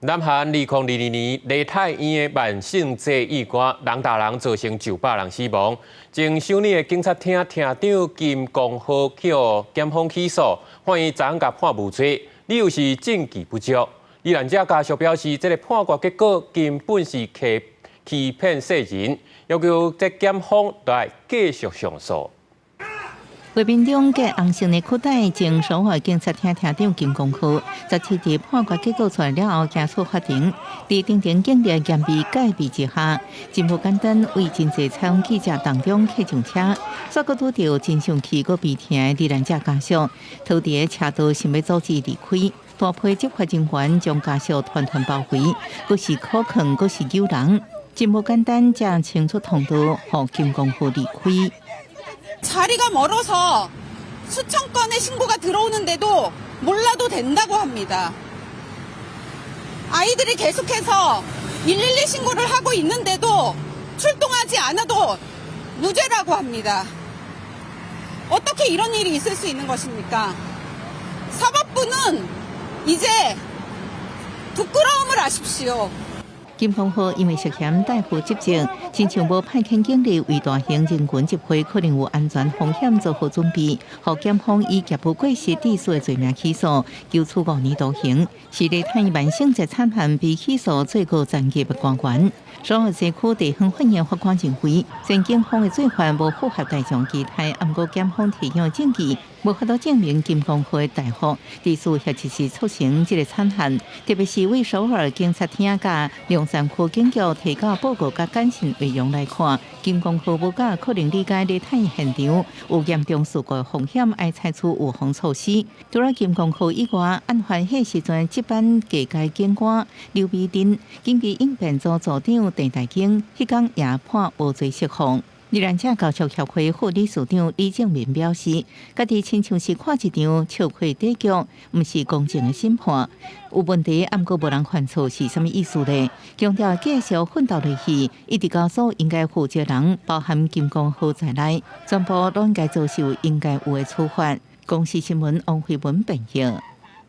南韓2022年梨泰院的萬聖節意外，人踏人造成900人死亡。前首爾的警察廳廳長金光浩去予檢方起訴，法院昨昏共判無罪，理由是證據不足。罹難者家屬表示，這个判決結果根本是欺騙世人，要求這檢方來繼續上訴。畫面中，著紅色的褲帶，前首爾警察廳廳長金光浩，17日判決結果出來了後，行出法庭，佇重重警力嚴密戒備之下，真無簡單，為真濟採訪記者當中客上車，煞閣拄著真生氣閣悲痛的罹難者家屬，逃佇个車道想欲阻止離開，大批執法人員將家屬團團包圍，閣是苦勸，閣是搝人，真無簡單，才清出通道，予金光浩離開。 자리가 멀어서 수천 건의 신고가 들어오는데도 몰라도 된다고 합니다. 아이들이 계속해서 112 신고를 하고 있는데도 출동하지 않아도 무죄라고 합니다. 어떻게 이런 일이 있을 수 있는 것입니까? 사법부는 이제 부끄러움을 아십시오. 金光浩因為涉嫌怠忽職責，親像無派遣警力為大型人群集會可能有安全風險做好準備，予檢方以業務過失致死的罪名起訴，求處5年徒刑，是梨泰院萬聖節慘案被起訴最高層級的官員。首爾西區地方法院法官認為，雖然警方的做法無符合大眾期待，毋過檢方提供的證據無法度證明金光浩的怠忽，致死或者是促成這个慘案，特別是為首爾警察廳佮龍山區警局提交報告佮簡訊內容來看，金光浩無夠可能理解梨泰院現場有嚴重事故風險，愛採取預防措施。除了金光浩以外，案發彼時陣值班警戒警官劉美珍、緊急應變組組長鄭大京，彼工也判無罪釋放。罹難者家屬協會副理事長李正明表示，家己親像是看一場笑詼短劇，毋是公正的審判。有問題，毋過無人犯錯是啥物意思呢？強調繼續奮鬥落去，一直到所應該負責人，包含金光浩在內，全部攏應該遭受應該有的處罰。公視新聞王慧文編譯。